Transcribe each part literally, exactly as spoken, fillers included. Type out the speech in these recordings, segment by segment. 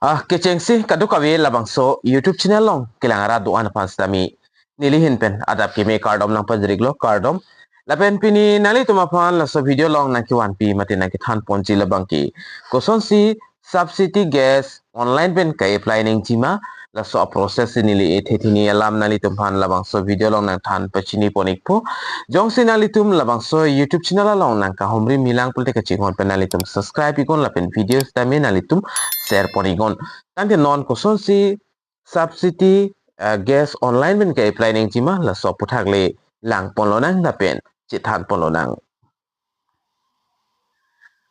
Ah, kechengsi kadokave labangso YouTube channel along kelang arat do-an aphan sitame neli ahin pen adap keme kardom nangpajir-iklo, kardom. Lapen pini nanglitum aphan laso video along nangkevanpi mate nangkethan ponji labangke kosonsi subsidy gas online pen ke-apply nangjima, laso a-process si neli ethe thini alam nanglitum aphan labangso video along nangthan pachini pon-ikpo. Jongsi nanglitum labangso YouTube channel along nangkahumri milang pulote kachinghon pen nanglitum subscribe iknon lapen video sitame nanglitum share pon-iknon. Tangte non kosonsi subsidy, eh, gas online pen ke-apply nangjima, laso aputhak le lang ponlonang lapen chethan ponlonang.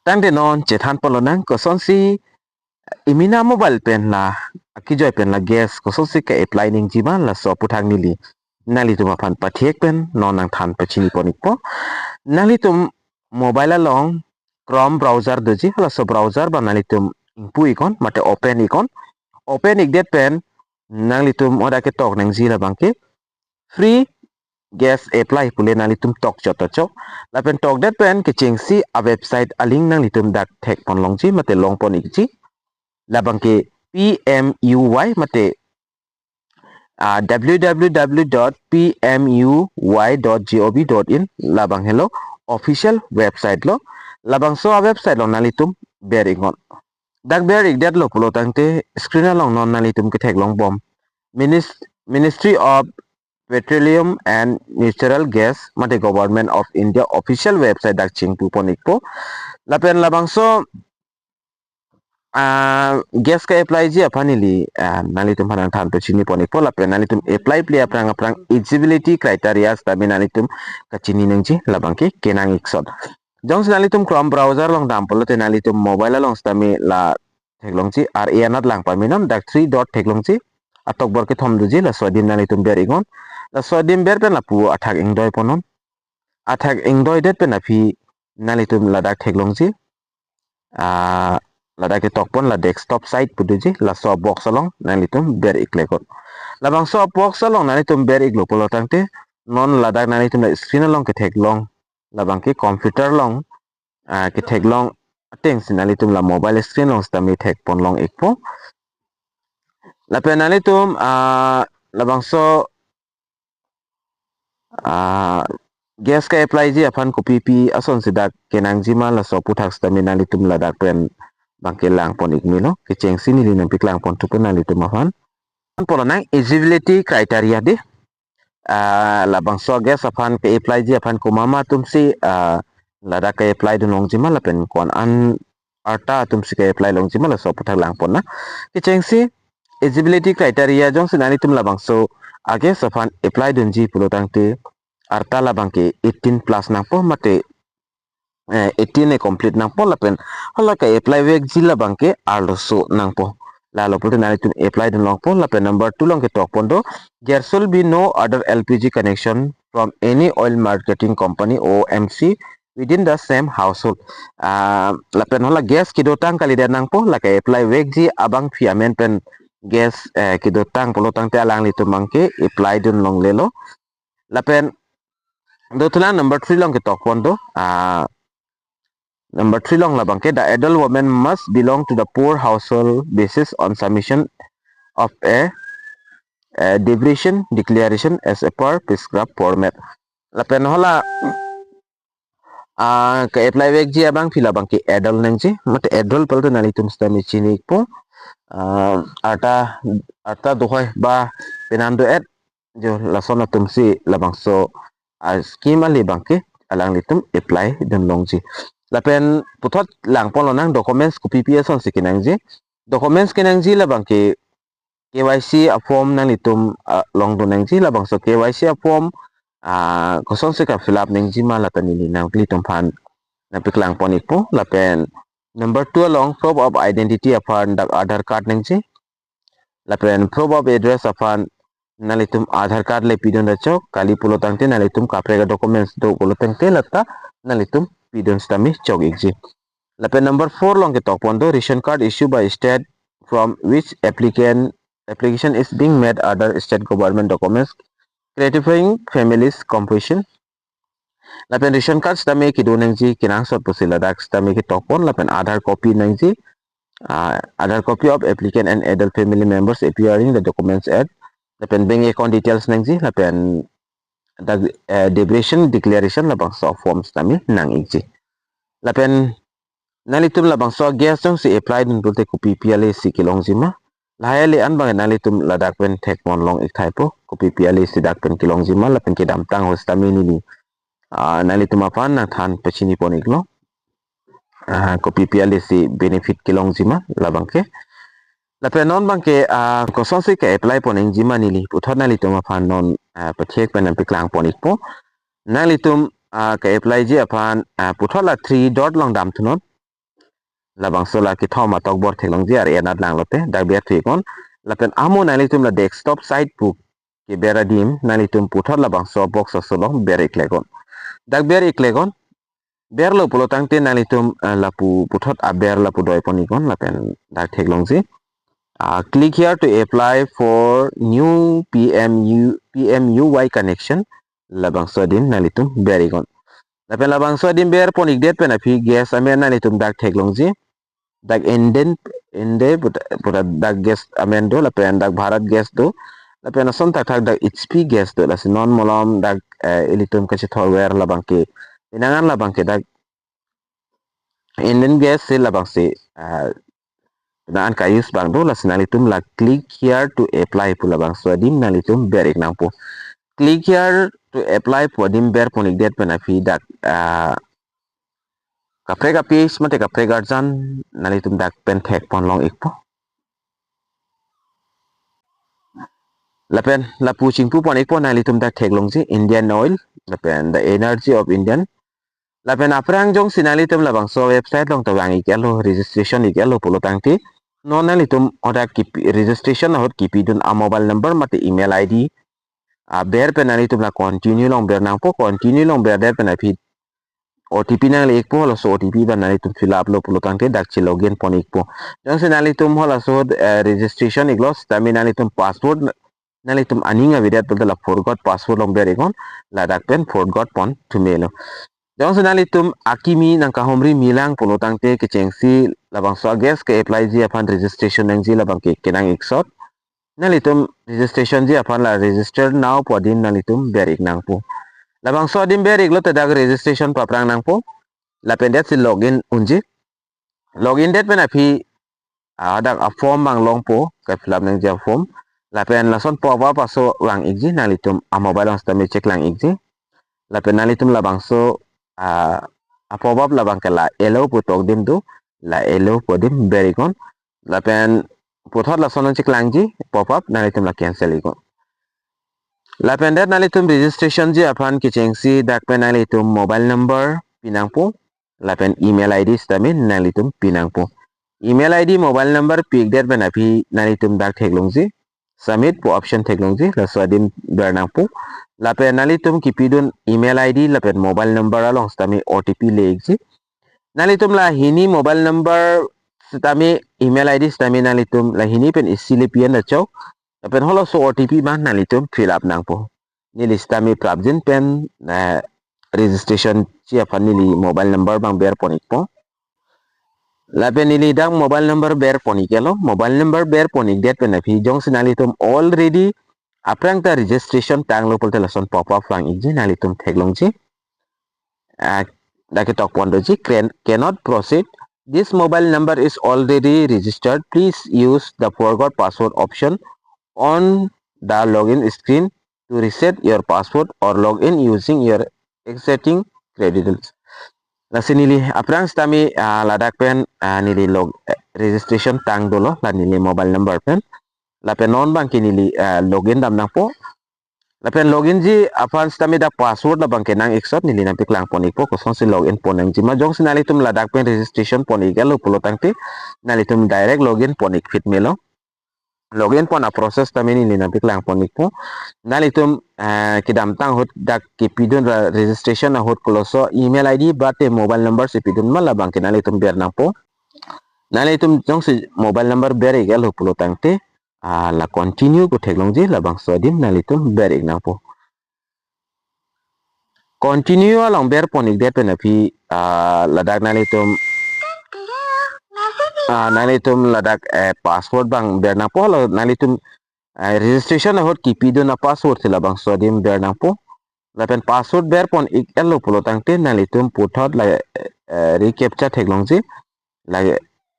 Tangte non chethan ponlonang kosonsi Imina Mobile pen la, akejoi pen la gas kosonsi ke-apply nangjima, laso aputhak neli nanglitum aphan pathek pen non nangthan pachini pon-ikpo. Nanglitum mobile along Chrome browser doji, laso browser abang nanglitum ingpu iknon mate open iknon. Open ikdet pen nanglitum hadak ketok nangji labangke free gas apply pule nanglitum tok chot ta chok. Lapen tokdet pen kechengsi a-website a-link nanglitum dak thek ponlongji mate long pon-ikji. Labangke P M U Y mate, ah, W W W dot P M U Y dot gov dot in, labang helo official website lo. Labangso a-website along nanglitum ber iknon. Dak ber ikdetlo pulo tangte screen along non nanglitum ketheklongbom Minis-, Ministry of Petroleum and Natural Gas mate Government of India official website dak chingpu pon-ikpo. Lapen labangso, ah, gas ke-apply ji aphan neli, ah, nanglitum aphan nangthan pachini pon-ikpo. Lapen nanglitum apply pule aphrang aphrang eligibility criteria sitame nanglitum kachini nangji labangke kenang-ik sot. Jongsi nanglitum Chrome browser along dam pulote nanglitum mobile along sitame la theklongji, ar-e anat lang pamenon, dak three dot theklongji, atokbor kethom doji, laso adim nanglitum ber iknon. Laso adim ber pen lapu athak ingdoi ponnon. Athak ingdoidet pen aphi nanglitum ladak theklongji, ah, ladak ketok pon la desktop site pu doji, laso box along nanglitum ber-ikleknon. Labangso box along nanglitum ber-iklo pulo tangte non ladak nanglitum la screen along ketheklong, labangke computer along, ah, ketheklong atengsi nanglitum la mobile screen along sitame thek ponlong-ikpo. Lapen nanglitum, ah, labangso, ah, gas ke-apply ji aphan kopipi asonsi dak kenangjima, laso aputhak sitame nanglitum ladak pen abangke lang pon-ik melo. Kechengsi neli nangpaklang ponthupo nanglitum aphan. Pulo nang eligibility criteria dei. Ah, labangso gas aphan ke-apply ji aphan komat ma atumsi, ah, ladak ke-apply dunlongjima lapen ko-an arta atumsi ke-apply longjima, laso aputhak lang ponnang. Kechengsi eligibility criteria jongsi nanglitum labangso a-gas aphan apply dunji pulo tangte arta labangke eighteen plus nangpo mate, eh, eighteen e complete nangpo lapen hala ke-apply vekji labangke arloso nangpo. Lalo pulote nanglitum apply dunlongpo. Lapen number two along ketok pon do, there shall be no other L P G connection from any oil marketing company, O M C, within the same household. Ah, lapen hala gas kedotang kalidet nangpo, la ke-apply vekji abangpi amen pen gas, eh, kedotang pulo tangte alanglitum abangke apply dunlonglelo. Lapen dothulang number three along ketok pon do, ah, number three along labangke, the adult woman must belong to the poor household basis on submission of a, a deprivation declaration as a per prescribed format. Lapen hala, ah, ke-apply vekji abangpi labangke adult nangji, mate adult pulote nanglitum sitame chini-ikpo, ah, arta, arta dohoi ba penan do-et jo lason atumsi labangso, ah, scheme ali abangke alanglitum apply dunlongji. Lapen puthot lang ponlonang, documents kopipi asonsi kenangji. Documents kenangji labangke K Y C a-form nanglitum, ah, long donangji. Labangso K Y C a-form, ah, kosonsi ka-fill up nangjima lata neli nanglitum aphan nangpaklang pon-ikpo. Lapen number two along proof of identity aphan dak Aadhaar card nangji. Lapen proof of address aphan nanglitum Aadhaar card le pidun ta chok, kali pulo tangte nanglitum kaprek a-documents do pulo tangte lata nanglitum pidun sitame chok-ikji. Lapen number four along ketok pon do, ration card issued by state from which applicant, application is being made, other state government documents certifying family's composition. Lapen ration card sitame kedo nangji kenangsot pusi ladak sitame ketok pon, lapen Aadhaar copy nangji. ah, other copy of applicant and adult family members appearing the documents at, lapen bank account details nangji, lapen dak, eh, deprivation declaration labangso forms tame nang-ikji. Lapen nanglitum labangso gas jongsi apply dun pulote kopi pi ale si kelongji ma, lahai ale an abang nanglitum ladak pen thekpon long-ik thaipo, kopi pi ale si dak pen kelongji ma, lapen kedamtang ahut sitame neli, ah, nanglitum aphan nangthan pachini pon-iklo, ah, kopi pi ale si benefit kelongji ma labangke. Lapen non abangke, ah, kosonsi ke-apply pon nangji ma neli puthot nanglitum aphan non, ah, pathek pen nangpaklang pon-ikpo. Nanglitum, ah, ke-apply ji aphan, ah, puthot la three dot along damthunon. Labangso la kethom atokbor theklongji, ar enat langlote dak ber thu-iknon. Lapen amo nanglitum la desktop site pu keber adim nanglitum puthot labangso box aso along ber-ikleknon. Dak ber-ikleknon. Berlo pulo tangte nanglitum, eh, lapu puthot aber lapu doi pon-iknon lapen dak theklongji. Ah, click here to apply for new P M U, P M U Y connection. Labangso adim nanglitum ber-iknon. Lapen labangso adim ber pon-ikdet pen aphi gas amen nanglitum dak theklongji. Dak Indian, India puta, puta dak gas amen do, lapen dak Bharat Gas do, lapen ason thakthak dak H P gas do, lasi non malom dak, eh, ilitum kachethorver labangke, pinangan labangke dak Indian Gas si labangsi, eh, pinangan ka-use abang do, lasi nanglitum la click here to apply pu labangso adim nanglitum ber-ik nangpo. Click here to apply pu adim ber pon-ikdet pen aphi dak, ah, kaprek a-page mate kaprek arjan nanglitum dak pen thekpon long-ikpo. Lapen lapu chingpu pon-ikpo, nanglitum dak theklongji Indian Oil, lapen the Energy of Indian. Lapen aphrang jongsi nanglitum labangso website along ta vang-iklo, registration iklo pulo tangte, non nanglitum odak kipi, registration ahut kipidun a-mobile number mate email I D aber pen nanglitum la continue along ber nangpo, continue along berdet pen aphi O T P nangle-ikpo, halaso O T P abang nanglitum fill up lo pulo tangte dak che login pon-ikpo. Jongsi nanglitum halaso, eh, registration iklo sitame nanglitum password nanglitum aning avedet pulote la forgot password along ber-iknon, ladak pen forgot pon thu melo. Jongsi nanglitum akimi nangkahumri milang pulo tangte kechengsi labangso a-gas ke-apply ji aphan registration nangji labangke kenang-iksot. Nanglitum registration ji aphan la register now pu adim nanglitum ber-ik nangpo. Labangso adim ber-iklote dak registration paprang nangpo. Lapen det si login unji. Login det pen aphi, ah, dak a-form abang longpo, ke-fill up nangji a-form. Lapen lason pop up aso vang-ikji, nanglitum a-mobile along sitame cheklang-ikji. Lapen nanglitum labangso, ah, a-pop up labangke la allow pu tok adim do, la allow pu adim ber-iknon. Lapen puthot lason cheklangji pop up, nanglitum la cancel-iknon. Lapen det nanglitum registration ji aphan kechengsi dak pen nanglitum mobile number pi nangpo, lapen email I D sitame nanglitum pi nangpo. Email I D, mobile number pi-ikdet pen aphi nanglitum dak theklongji, submit pu option theklongji, laso adim ber nangpo. Lapen nanglitum kipidun email I D lapen mobile number along sitame O T P le-ikji. Nanglitum la hini mobile number sitame email I D sitame nanglitum la hini pen isi le pi-en ta chok. Lapen halaso O T P abang nanglitum fill up nangpo. Neli sitame prapjin pen, eh, registration ji aphan neli mobile number abang ber pon-ikpo. Lapen neli dak mobile number ber pon-iklo, mobile number ber pon-ikdet pen aphi jongsi nanglitum already aphrang ta registration tanglo pulote lason pop up vang-ikji, nanglitum theklongji. Ah, dak ketok pon doji, can, cannot proceed. This mobile number is already registered. Please use the forgot password option on the login screen to reset your password or log in using your existing credentials. Lasi neli aphrang sitame, ah, ladak pen, ah, neli log, eh, registration tang dolo, la neli mobile number pen. Lapen non abangke neli, ah, login dam nangpo. Lapen login ji aphan sitame dak password labangke nang-iksot, neli nangpaklang pon-ikpo, kosonsi login pon nangji ma. Jongsi nanglitum ladak pen registration pon-iklo pulo tangte, nanglitum direct login pon-ik phit melo. Login pon a-process tame neli nangpaklang pon-ikpo. Nanglitum, eh, kedamtang ahut dak kipidun ra registration ahut koloso email I D mate mobile number si pidun ma, labangke nanglitum ber nangpo. Nanglitum jongsi mobile number ber-iklo pulo tangte, ah, la continue pu theklongji, labangso adim nanglitum ber-ik nangpo. Continue along ber pon-ikdet pen aphi, ah, ladak nanglitum ah, nanglitum ladak, eh, password abang ber nangpo, la nanglitum, eh, registration ahut kipidun a-password si labangso adim ber nangpo. Lapen password berpon ik-etlo pulo tangte nanglitum puthot la, eh, recaptcha theklongji. La,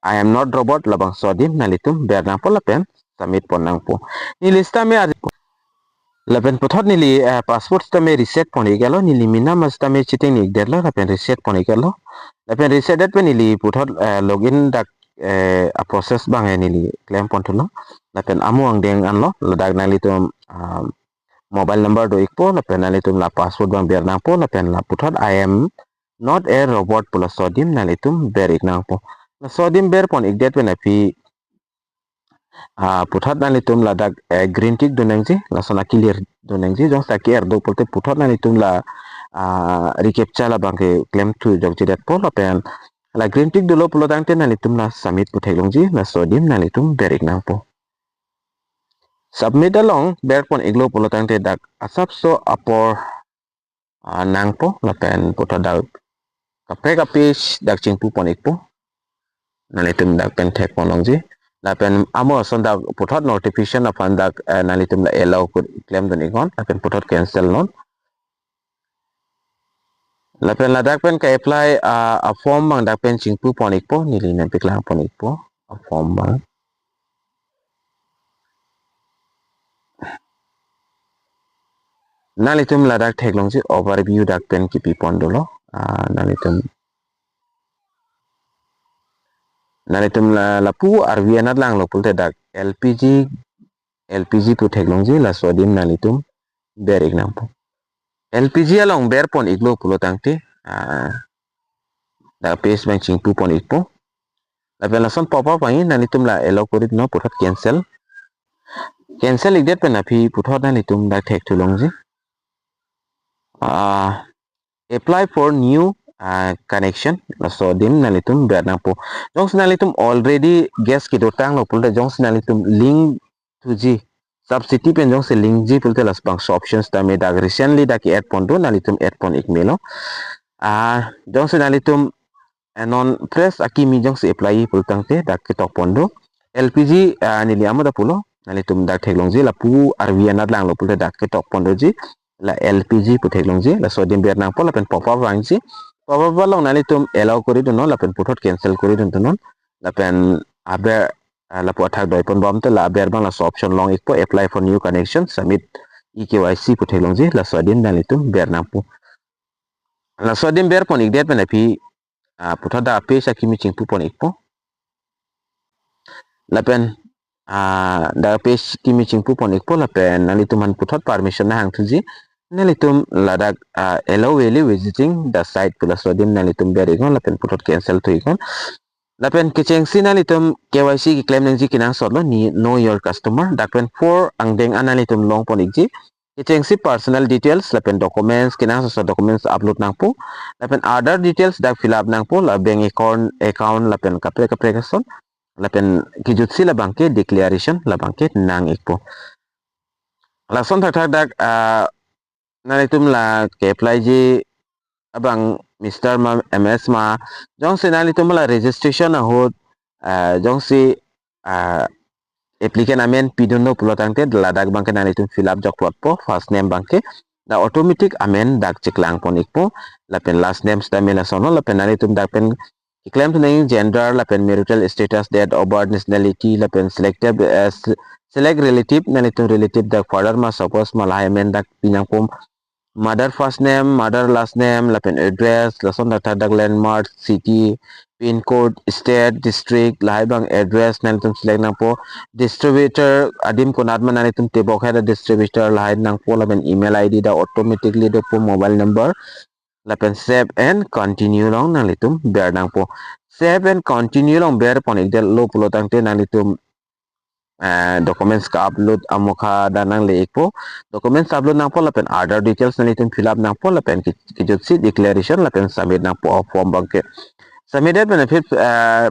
"I am not robot," labangso adim nanglitum ber nangpo lapen submit pon nangpo. Neli sitame ar-, lapen puthot neli, eh, password sitame reset pon ik-etlo, neli mena ma sitame cheating ni ikdetlo, lapen reset pon ik-etlo. Lapen reset det pen neli puthot, eh, login dak, eh, a-process abang, eh, neli klem pon thulo. Lapen amo angdeng anlo, ladak nanglitum, ah, mobile number do ikpo, lapen nanglitum la password abang ber nangpo, lapen la puthot "I am not a robot" pu laso adim nanglitum ber ik nangpo. Laso adim berpon ikdet pen aphi, ah, puthot nanglitum ladak, eh, green tick do nangji, lason akilir do nangji, jongsi aki-er do pulote puthot nanglitum la, ah, recaptcha labangke klemthu jokjedetpo, lapen la green tick dolo pulo tangte nanglitum la submit pu theklongji, laso adim nanglitum ber ik nangpo. Submit along berpon iklo pulo tangte dak asapso apor, ah, nangpo, lapen puthot dak kaprek a-page dak chingpu pon ikpo. Nanglitum dak pen thek pon longji. Lapen amo ason dak puthot notification aphan dak, eh, nanglitum la allow kut klemdun iknon, lapen puthot cancel non. Lapen ladak pen ka-apply, ah, a-form abang dak pen chingpu pon ikpo, neli nangpaklang pon ikpo a-form abang. Nanglitum ladak theklongji, overview dak pen kipi pon dolo. Ah, nanglitum, nanglitum la, lapu arvi anat langlo pulote dak L P G, L P G pu theklongji, laso adim nanglitum ber ik nangpo. L P G along berpon iklo pulo tangte, ah, dak page abang chingpu pon ikpo. Lapen lason pop up ahin, nanglitum la allow kori non, puthot cancel. Cancel ikdet pen aphi puthot nanglitum dak thekthu longji. Ah, "Apply for new, ah, connection," laso adim nanglitum ber nangpo. Jongsi nanglitum already gas kedotanglo pulote, jongsi nanglitum link thuji, subsidy pen jongsi linkji pulote labangso options tame dak recently dak ke-add pon do, nanglitum add pon ik melo. Ah, jongsi nanglitum, eh, non fresh akimi jongsi apply pulo tangte dak ketok pon do. L P G, ah, neli amo ta pulo, nanglitum dak theklongji, lapu arvi anat langlo pulote dak ketok pon doji, la L P G pu theklongji, laso adim ber nangpo, lapen pop up vangji. Pop up along nanglitum allow kori dun non, lapen puthot cancel kori dun dun non, lapen aber, ah, lapu athak doi pon bom te la aber abang laso option long ikpo, "Apply for new connection, submit e-K Y C" pu theklongji, laso adim nanglitum ber nangpo. Laso adim berpon ikdet pen aphi, ah, puthot dak page akimi chingpu pon ikpo. Lapen, ah, dak page akimi chingpu pon ikpo, lapen nanglitum aphan puthot permission nanghang thuji. Nanglitum ladak, ah, "Allow while visiting the site" pu laso adim nanglitum ber iknon, lapen puthot cancel thu iknon. Lapen kechengsi nanglitum K Y C keklem nangji kenangsot lo, ni know your customer. Dak pen four angdeng an nanglitum long pon ikji. Kechengsi personal details lapen documents, kenangsot documents upload nangpo. Lapen other details dak fill up nangpo, la bank account, account lapen kaprek kaprek ason. Lapen kejutsi labangke declaration labangke nang ikpo. Lason thakthak dak, ah, nanglitum la ke-apply ji abang Mister ma, M S ma, jongsi nanglitum la registration ahut, ah, jongsi, ah, applicant amen pidunlo pulo tangte ladak abangke nanglitum fill up jokplotpo, first name abangke, dak automatic amen dak cheklang pon ikpo, lapen last name sitame lasonlo, lapen nanglitum dak pen keklem thu nang gender lapen marital status, date of birth, nationality, lapen selected, eh, se-, select relative, nanglitum relative dak father ma, suppose ma, lahai amen dak pi nangpo, mother first name, mother last name, lapen address, lason thakthak dak landmark, city, pin code, state, district, lahai abang address nanglitum select nangpo, distributor adim konat ma nanglitum tebok hai dak distributor lahai nangpo, lapen email I D dak automatically dopo, mobile number, lapen save and continue along nanglitum ber nangpo. Save and continue along ber pon ikdetlo pulo tangte nanglitum, eh, documents ka-upload amokha dak nangle ikpo. Documents upload nangpo lapen other details nanglitum fill up nangpo lapen ke-, kejutsi declaration lapen submit nangpo a-form abangke. Submit det pen aphi, eh,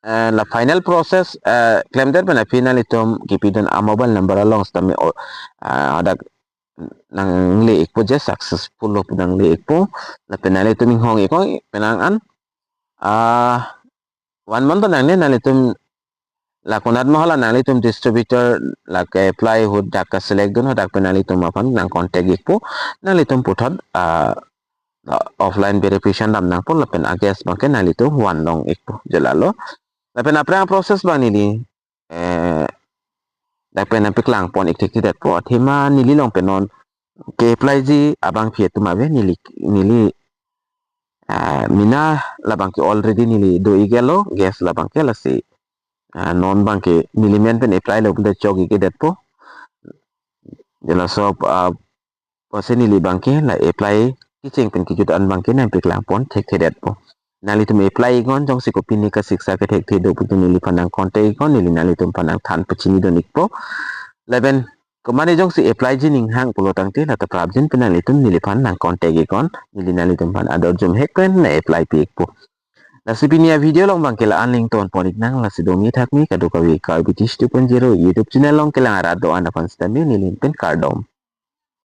eh, la final process, eh, klemdet pen aphi nanglitum kipidun a-mobile number along sitame o, ah, dak nangle ikpo je successful lo pu nangle ikpo. Lapen nanglitum inghong iknon penang an, ah, One month nangne nanglitum la konat ma hala nanglitum distributor la ke-apply ahut dak ka-select dun, hadak pen nanglitum aphan nang contact ikpo. Nanglitum puthot, ah, offline verification dam nangpo lapen a-gas abangke nanglitum van long ikpo, je lalo. Lapen aphrang process abang neli, eh, dak pen nangpaklang pon ik thekthedetpo. Athema neli along pen non ke-applyji abangpi atum ave, neli, neli, ah, mina labangke already neli do ik-etlo gas labangke, lasi, ah, non abangke neli men pen apply lo pu ta chok ik-edetpo. Je laso, ah, pusi neli abangke la apply kecheng pen kejut an abangke nangpaklang pon thekthedetpo. Nanglitum apply iknon, jongsi kopine kasiksa kethekthe do pu ta neliphan nang contact iknon, neli nanglitum aphan nangthan pachini dun ikpo. Lapen komatne jongsi applyji ning hang pulo tangte, la ta prapjin pen nanglitum neliphan nang contact iknon, neli nanglitum aphan ador jumhek pen nang-apply pi ikpo. Lasi pini a-video along abangke la-an le ington pon iknang, lasi domi thakmi kadokave Karbi Tish two point zero YouTube channel along kelang arat do-an aphan sitame neli pen kardom.